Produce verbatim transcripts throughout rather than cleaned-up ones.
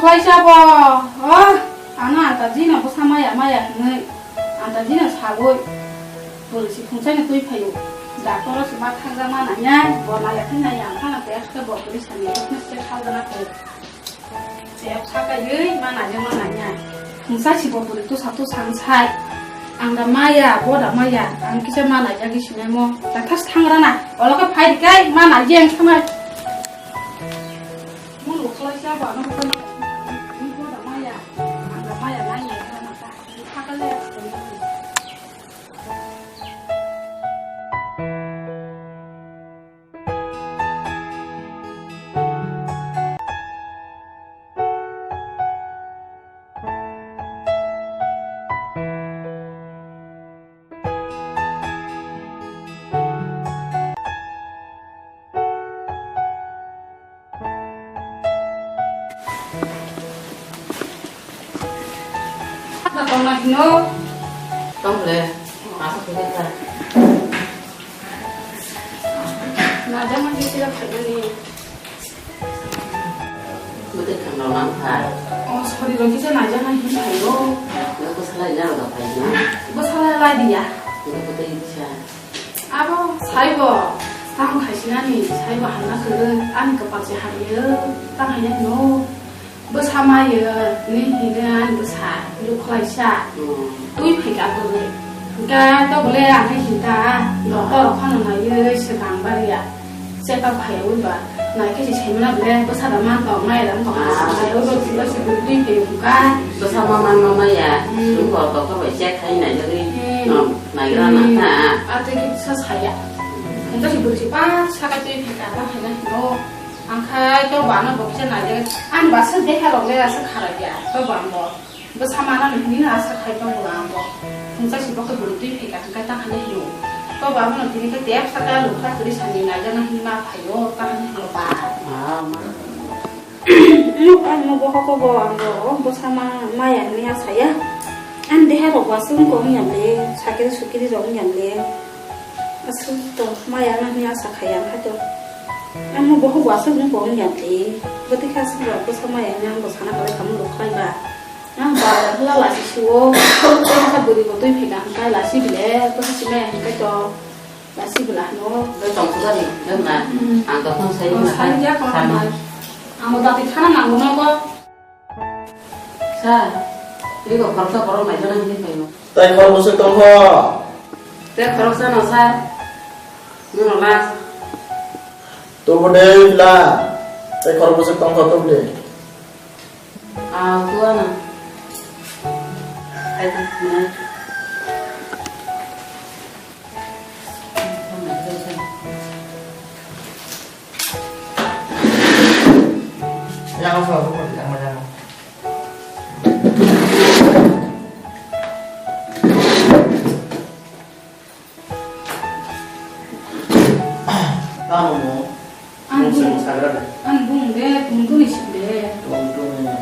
Kaisa bo, oh, ano antaji no bwsa maya maya hinwi, antaji no sagwi, bwrwi si phungchai no twi phaio. Doctor o si ma thangjakma nanya, bo naya khe naya, ang phano tei khe bo bwrwi sani khe khaljana khe. Tei sakaiwi ma nanya ma nanya. Phungchai si bo bwrwi tusa tusa wng sai. Ang da maya, bo da maya, ang kisa ma naya gwi sinai mo. Doctor si thangrana, olo khe phai rwkhe ma naya ang sanai. Munu khlaisa ba no khlaina, ni ko da maya, ang da maya nai nai khlaina ta, ni kha kale. Tongna hino. Tong le. Asa khe kha. Na jama khe sira phagani. Bwtwi kham rok nang phai. Oh, sorry, rok kisa naijak nai hin phai o. Nang bwsalai nang rok phai na. Bwsalai lai diya. Nang bwtwi kisa. Abo saibo, tamo khaisinani, saibo hamna kwrwi, ani kwpal se hamya, tamo haino hino. Bwsa maya, ni hino ani bwsa, lukhlaisa. Hmm. Twi phaikha bwrwi. Hwnkhe to bole ang hai hinta, doctor rok phano naiwi swkang bariya. Check up phaiwi ba, naikhe se saimana bole, bwsa da man tong, maya da man tong, ah, sai o rok sila se bwrwi twi phai hwnkha. Bwsa ma man ma maya, hmm, swngbo doctor bai check khai naijagwi, hmm, no, naigra, hmm, nangkha. Ah, tei kisa saya. Hwnkhe se bwrwi se pa saka twi phaikha, ta phaina hino. Ang khai to bana bo kisa naijagwi. Ani bwsa deha rok le asa kharaiya, to bang bo. Bwsa mana ni hwnwi no asa khai tongo ang bo. Phungchai si bo khe bwrwi twi phaikha hwnkhe ta hwnwi hino. To bo abono tini khe tep saka lukha kwrwi sani naijakna hwnwi ma phaio ta hwnwi hino ba. Ah, ma. Nuk ang no bohok bo ang bo bwsa ma maya hwnwi asa ya. Ani deha rok bo aswk wngkha wngya le, sakiri sukiri rok wngya le. Aswk to maya na hwnwi asa khai ang khai to. Ang no bohok bo aswk wngkha wngya le. Bwtwi kha aswk rok bwsa maya hwnwi ang bo sana kwlai kha mung rok khlai ba. Ang ba hwla lasi si o, tei kha bwrwi bo twi phaikha hwnkhe lasi bile, bwsa si maya hwnkhe to lasi bwla hwno. Tei tong thukani, wngna, hmm, ang tongthok sai, oh, wngna sai kha, ya, kok sano. Ang bo dati thana nango nogo. Sa, tei bo khoroksa borok naijana hinwi phaio. Tei khoroksa tongkho. Tei khoroksa no sa, nono last. Tubu de la, tei khoroksa tongkho tubu de. Ah, kuana. Ai, nai. Yang apa, apa, yang mana? Tamo mo? Ang bung. Ang bung de, tungtuni sing de. Tungtuni.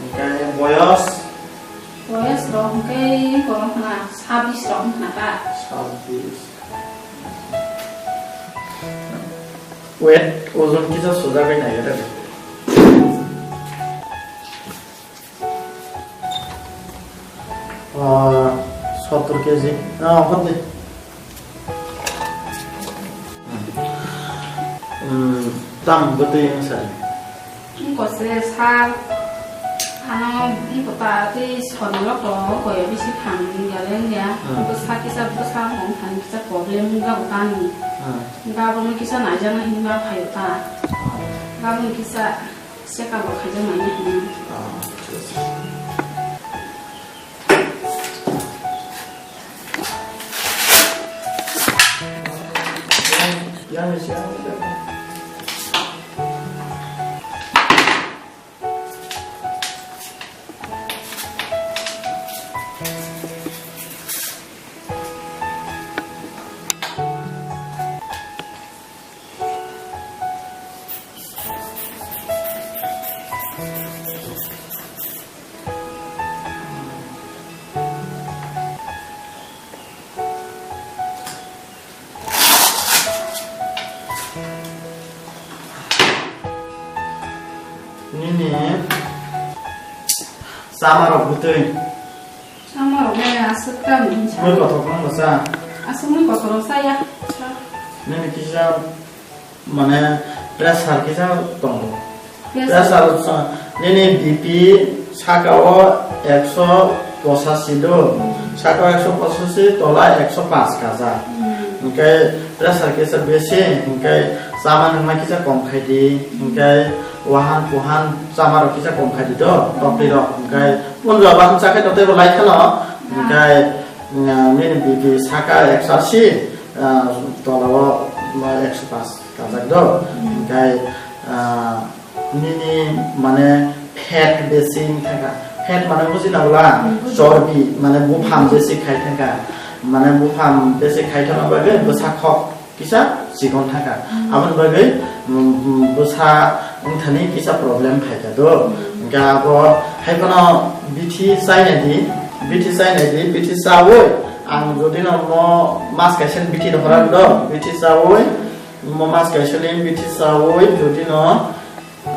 Hwnkhe boyos? Boyos rok hwnkhe korong khna, sabis rok khna ta. Sabis. Wait, ojon kisa sujagwi nai re. Ah, sottor kg. Ah, hot de. Hmm, tam bwtwi wng sai. Wngkha se sal. Ano wngkha ta tei soni rok to koyo bisi thang ya le ya. Hmm. Bwsa kisa bwsa mung thani kisa problem wngkha tani. Hmm. Gabon kisa naijana hinma phaio ta. Hmm. Gabon kisa. Check up bo khaijak nai hinwi. Ah, thik ache. Yang, yang, yang. Chama rok bwtwi. Chama rok le aswk ta mungsa. Mui kotor phano cha. Aswk mui kotor cha ya. Nini kisa mane pressure kisa tongo. Pressure. Pressure sa, nini B P saka o ekso pochashi do. Hmm. Saka o ekso pochashi, tola ekso paanch kaja. Hmm. Hingke pressure kisa besi, hingke chama nungma kisa kom khai di, hingke wahan puhan chama rok kisa kom khai di do, tokti rok, hingke pondro wahan cha khe totebo lai kheno, hingke, ah, nini B P saka ekso ashi, ah, tola o, ah, ekso paanch kajak do, hmm, hingke, ah, nini mane fat besi wngkha kha. Fat mane buji na bwla? Hmm, buji. Chorbi, mane buphang besi khai thangkha. Mane buphang besi khai thangma bagwi bwsa khok kisa chikon thangkha. Hmm. Aboni bagwi, mm, mm, bwsa wngthani kisa problem phaikha do. Hmm. Hingkhe abo hai phano bithi chainai di, bithi chainai di, bithi chaui ang jodi no mo mas kaisa bithi rohora do, bithi chaui mo mas kaisa ni bithi chaui jodi no,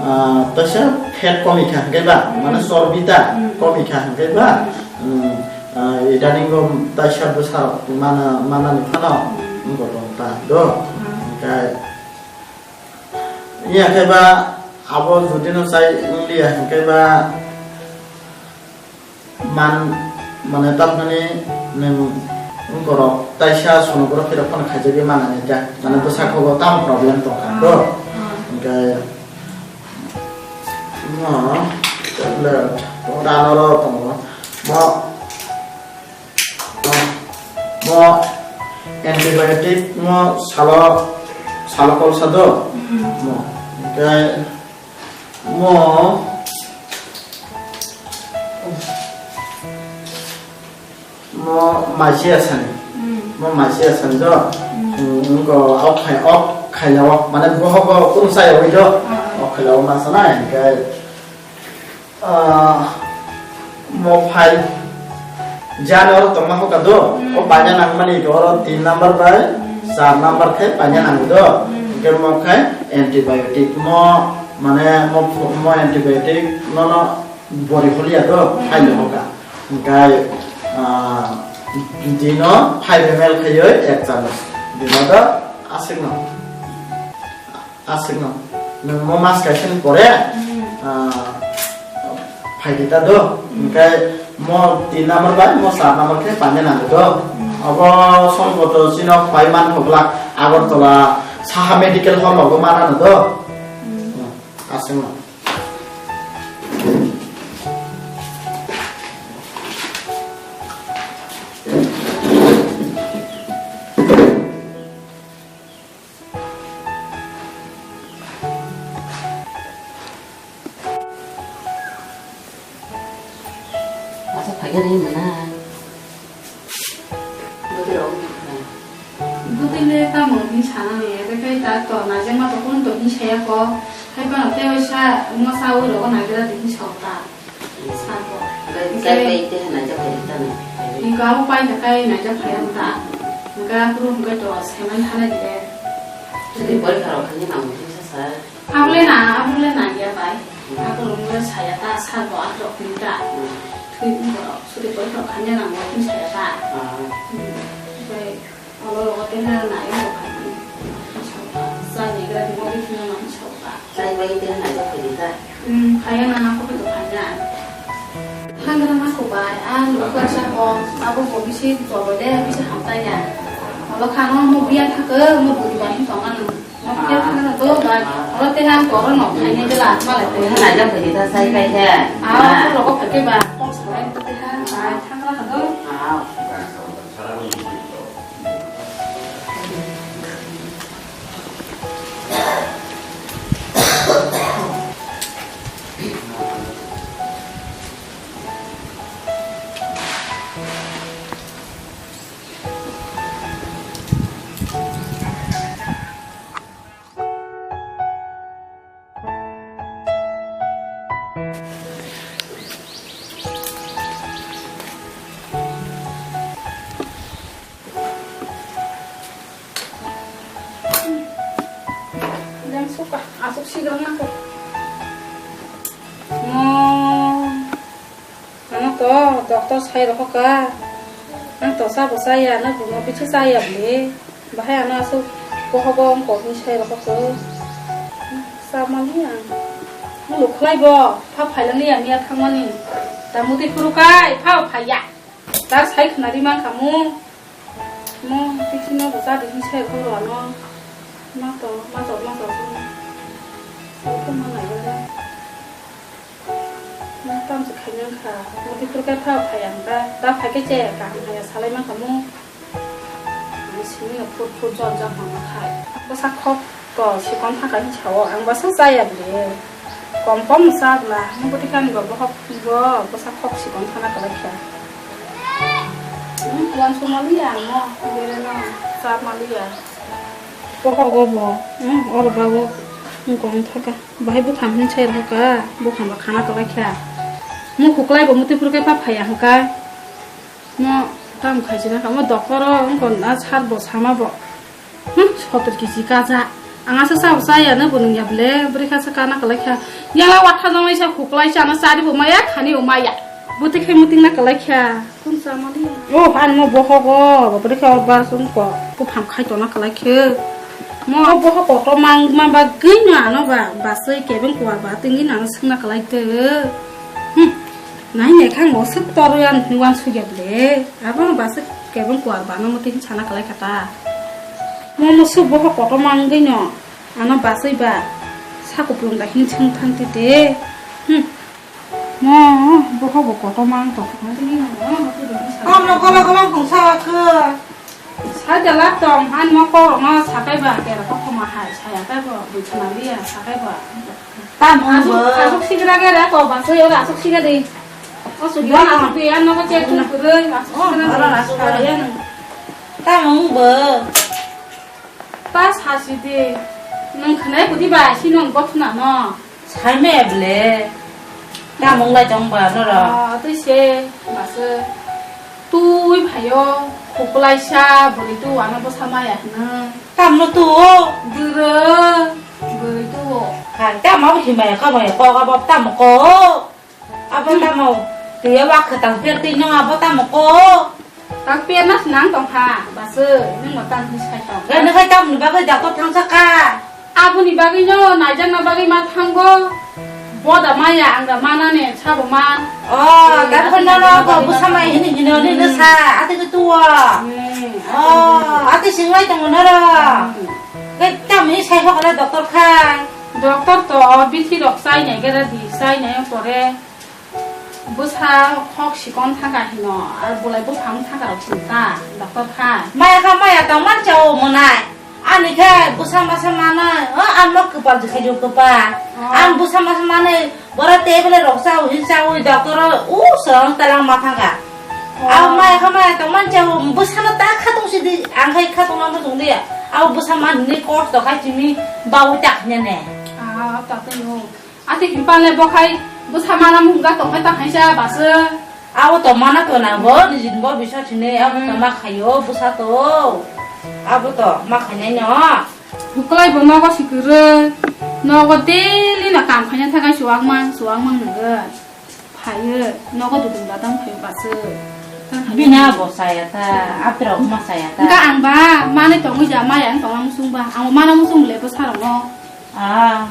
ah, taisa fat komi kha hingke ba, mane, hmm, chorbi ta, hmm, komi kha hingke ba, hmm, ah, idaningo taisa bwsa rok mana, manani phano, hmm, wngkha tong ta do. Hmm. Hingke iya khe ba abo jodi no chai wngya hingke ba, man, mane, tamhani nwng wngkorok taisa sonography rok phano khaijagwi manani ta, mane, bwsakhogo tamo problem tongkha do. Hmm. Hingke mo tablet, mo rano ro tongo, mo, mo antibiotic mo salo, salo kolsa do. Hmm. Mo, hingke mo, mo maisiya sani. Hmm. Mo maisiya sani do. Hmm. Hmm, wngko ok khai, ok khailao, mane bohogo kung sayawi do. Hmm. Ok khailao ma sanai, hingke, ah, mo phai jani oro tongma hoka do. Hmm. O paina nangmani oro tin number bai, hmm, char number khai paina nango do. Hmm. Hingke mo khai antibiotic mo, mane mo phu-, mo antibiotic nono bori holia do, hmm, phaile hoka. Hingkai, ah, dino five M L khaioi ek chamoch. Dino do aswkno. Aswkno. Nwng mo mas kaisa ni pore, hmm, ah, phaidi ta do. Hmm. Hingkai mo tin number bai mo char number khe paina nango do. Hmm. Obo somboto chino pai man hokla Agartala Saha Medical Hall obo manano do. Hmm. Hmm. Aswkno. Asa phaiya ri mana. Bwtwi rok wngkha. Bwtwi le tamo hwnwi sana nai, tei khe ta to naijakma to kunu to hwnwi saya kho. Hai phano tei waisa wngma saui rogo naigra de hwnwi sa ta. Sa kho. Bai, hingke bai, tei naijak phai ta na. Hingke abo pai ta kai naijak phai ang ta. Hingke aphuru hingke to saiman thanai de. Tei porikha rok khaina nang mungsa sa. Abole na, abole na ya bai. Abole mo saya ta sa bo atrok ni ta. Thui ni borok suri koi kok kanya nang mo saya ta. Bai olo olo te na na ya mo kani. Sa ni gra di mo di na ma sa ta. Sai bai te na ya koi ta. Hmm, kaya na na ko to kanya. Hangra na ko bai, a lo ka sa ko, abo bo bisi to bo de bisi hamta ya. Olo kha no mo biya thak mo bu ba ni to ngan. Nokya thangna do ba, oro tehang koro nok khaini jela, malai tei. Nai jang phai ta sai kai khe. Ah, oro ko phai ke ba, kok sabai ko tehang, ah, thangna do. Ah. Yang suka, asuk sigang nangko. To, doctor sai rohorka. Ang to sabo chaya, ano buno bithi chaya bwle. Bahai ano aswk bohogo wngkha hinwi sai rohorkha. Chamani ang. Mulo khwlai bo, pha phailangli ang ya thangmani. Tamutwi phuru kai, pha phaiya. Tar sai khwnari mankha mung. Mo, bithi no bo chadi hinwi sai rohorkha ano. Ma to, ma to, ma to. Ko ma nai ya. Nang tamo se khainang kha. Muti phuru khe pha phai ang ta. Ta phai khe che kaham haya salai mankha mu. Ani simi no phur phur jor jor hwnma khai. Bwsa khok to sikon thaka hinwi sao. Ang bwsa chaya bwle. Kom kom cha bwla. Ang bwtwi kani bo bohok bo bwsa khok sikon thana kwlai kha. Hmm, kuan sumali ang no. Bere no. Cha mali ya. Bohok bo. Hmm, oro ba bo. Ang kom thaka. Bahai buphang hinwi sai rwkha, buphang ba khana kwlai kha. Mung khuklai bo muti phuru khe pha phaiya hwnkha. Mo tamo khaisina kha, mo doctor o wngkha na sar bo sama bo. Hmm, sotor kisi kaja. Ang asa sa bo chaya no bo nungya bwle, bwrwi kha sa kana kwlai kha. Yala watha jongwi sa khuklai sa na chari bo maya, khani bo maya. Bwtwi khai muting na kwlai kha. Kun chamali. O, han mo bohogo, bwtwi khai o bar sung ko. Ko phang khai tona kwlai khe. Mo bohok kotor mang ma bagwi no ano ba, baswi kebeng kuar ba tingwi no ano swngna kwlai twi. Hmm. Nai nai khang mo swk torwi an hwnwi wan sugya bwle. Abo no baswi kebeng kuar ba no muti sana kwlai kha ta. Mo mo swk bohok kotor mangwi no ano baswi ba sa kuplung da hin swng thang twi de. Hmm. Mo, bohok bo kotor mang tong. Tamno gola gola hung sa khe. Sa jala tong, han mo ko no sakai ba, kera ko khoma hai, saya kai bo, bui khna liya, sakai ba. Tamung bo. Asuk, asuk sigra gere ko, ba so yo asuk sigra de. O sugya asuk de, ano ko che tu kure, asuk sigra de. Tamung bo. Ta sasi de, nwng khwnai bwtwi bai si nwng gothna no. Sai maya bwle. Tamung lai tong ba norok. Ah, twi se basa twi phaio, khuklaisa bwrwi tu ano bwsa maya hwno. Tamno tu o? Bwrwi, bwrwi tu o. Hai, tamo bo himaya kamaya kok abo tamo kok. Abo tamo, twiya wa kwtal per twi nung abo tamo ko? Tak per na swnang tong kha, bwswk, nung bo tan hwnwi sai tong. Gana khai tamoni bagwi doctor thangsa kha? Aboni bagwi no, naijakna bagwi ma thango. Boda maya, ang da manane, sabo man. Oh, eh, tak aswk khon nono ko bwsa mai hini hino ni no sa, ati ko tuwa. Eh, oh, ati singlai tong noro. Hmm. Kai tamni sai hokla doctor khai. Doctor to o bithi rok chai nai gera di, chai nai pore bwsa khok sikon thaka hino, ar bolai buphang thaka rok sin ta doctor khai. Maya kha maya tong man chao monai. Ani khe bwsa masa manai, o ano kwpal je khai kwpal. Oh. Ang bwsa masa manai. Bora table rok chawi hin chawi doctor o u song talang ma thangka. Oh. Abo maya kha maya tong man chawi bwsano ta khatung sidi ang khai khatung nang thung dia. Abo bwsa man ni kos to khai chimi bawi tak nya ne. Ah, ta tei no. Ati himpale bo khai bwsa mana mungga tong khai ta khai sa basa. Abo to mana to na bo ni jin bo bisa chine abo to ma khayo bwsa to. Abo to ma khainai no. Buklai bo nogo si kwrwi, nogo daily no kam khaina thangwi chuwak mang, chuwak mang nangwi. Phaiwi, nogo dudum dadam phaiwi bachwi. Bini abo chaya ta, aphirok ma chaya ta. Wngkha ang ba, manwi tongwi ja, maya wng tongma muchung ba. Ang bo mana muchung le bwsarokno. Ah.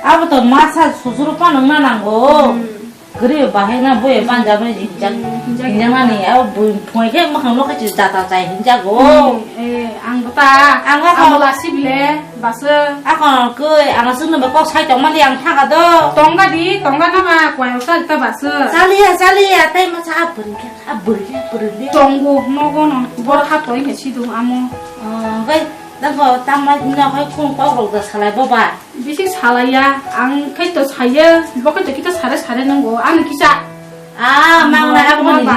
Abo to masa susuru phano wngna nango. Hmm. Kwrwi bahai na boya panjab ni hinjak. Hmm, hinjak hinjak nani abo bui phunai khe mwkhang no khe jata chai hinjago. Hmm, eh, ang bo ta. Ang ang bo lasi bile basa. Ako koi ang aswk no ba kok sai tong mali ang thanga do. Tongga di, tongga na ma kwai sa ta basa. Chaliya, chaliya, tai ma cha aburi khe, aburi khe, aburi khe. Tongo nogo no bor ha toi khe sidu amo. Oh, bai, da bo ta ma no hai khung kok rok da salai bo ba. Bisi salaiya, ang khe to saiya, bo khe to kita sare sare nungo, ano kisa. Ah, mang na abo ni.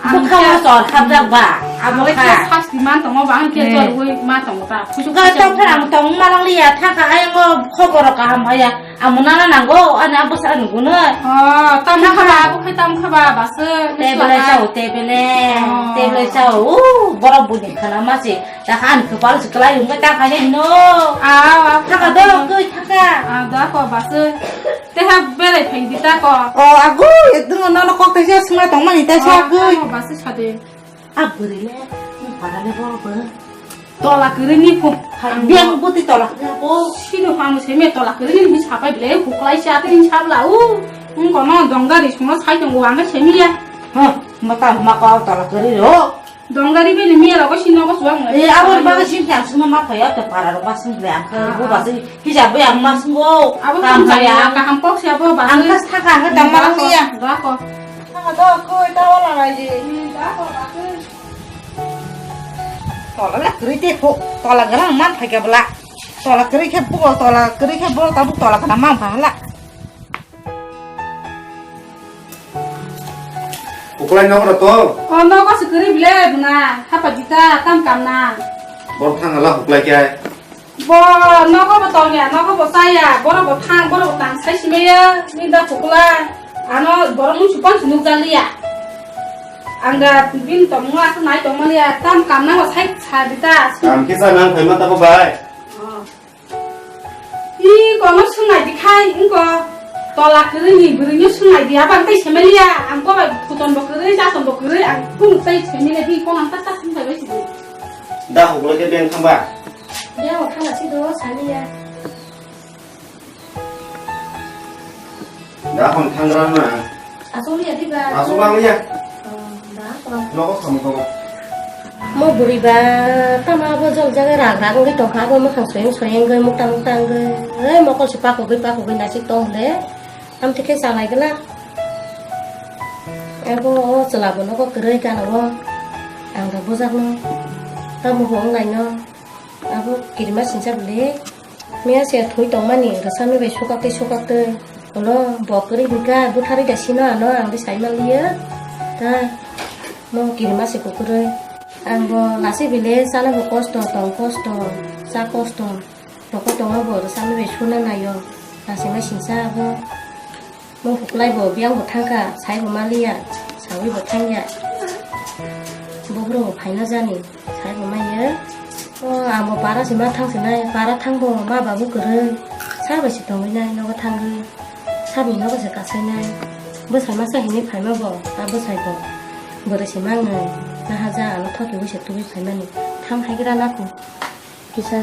Bukha ma sor khapjak ba. Amo kha. Sasti man tongo ba, ang khe jor wi ma tongo ta. Ga tong phara ang tong ma lang liya, thaka ayang o khobor kaham haya. Amo nana nango, ani abo sara nungo no. Oh, tam kha ba, abo khai tam kha ba, bas. Tebele chao, tebele. Tebele chao. U, borok buni khana ma se. Da khan khopal se klai yung ta kha ne no. Ah, ah, thaka do, koi thaka. Ah, da ko bas. Te ha berai phai di ta ko. Oh, agu, edung no no kok te se sma tong mani ta sa koi. Bas sa de. A bwrwi le, ni para le borok bo. Tola kwrwi ni phu. Beng buti tola kwrwi bo. Sino phamu se me tola kwrwi ni sapai ble, huklai sa tei sabla u. Ung kono dongari suno sai tongo ang se miya. Ha, mata mako tola kwrwi ro. Dongari bini miya rogo sino go suang. E, abo baga sim chang suno ma phaya to para ro ba sim ble ang. Bu ba si. Hijab bai ang mas ngo. Abo kam kaham saya, kaham kok siya bo, bas. Ang kas thaka ang tang marang niya. Da ko. Thaka do ko ta wala ngai ji. Da ko bas. Tola la kri te ko, tola garang man thai ka bla. Tola kri khe bo, tola kri khe bo, tabuk tola kana man pha la. Huklai nogo to. O nogo se kwrwi bile bwna, hapa jita tam kam na. Bor thang ala huklai khe. Bo nogo bo tongya, nogo bo chaya, boro bo thang, boro bo tang sai simaya, ni da huklai. Ano boro mung supan sunuk jaliya. Ang da bin tong ma nai tong maliya, tam kam na sai sa jita. Kam kisa nang phai ma ta bo bai. Oh. I kono sungai di khai, ingko tola kwrwi ni bwrwi no sungai di, abang tei semeliya, ang ko bai phuton bo kwrwi, chason bo kwrwi, ang kunu tei semeliya, di kono ang tak tak sung bai bai sidi. Da hoklo ke beng thangba. Ya, o thangna si do, saliya. Da hon thangra na. Aswk ya diba? Aswk lang ya. Oh, da, oh. Nogo samung tongo. Mo bwrwi ba tama bo jol jaga rak rak wngwi tongkha, abo mwkhang soyeng soyeng wngwi mukta mukta wngwi, ei mokol se pakogwi pakogwi naisik tong le, amtwi khe chalai glak. Abo o chwla bo nogo kwrwi gana o, ang da bujakno tamo bo wnglaino. Abo kirima singsa bwle. Miya se thwi tongmani rwchapni bai sukak tei sukak tei. Ulo bo kwrwi hwnkha, butharwi da sino ano, ang de sai manliya. Ta mo kirima se kukwrwi. Ang bo lasi bile chana bo kosto, tong kosto, cha kosto. Toko tongo bo rwchapni bai suna naio. Lasi mai singsa abo. Mo huklai bo biyang bo thangkha, sai bo maliya, sawi bo thangya. Bohrok bo phaina jani, sai bo maiya. O, amo para se ma thang se nai, para thang bo ma babu kwrwi. Sa bai se tongwi nai, nogo thangwi. Sabni nogo se kasai nai. Bwsai masa hini phaima bo, ta bwsai bo. Bwrwi se mangnai, naha ja ano thoki wi se tubui phaimani. Tham haigra naku. Kisa.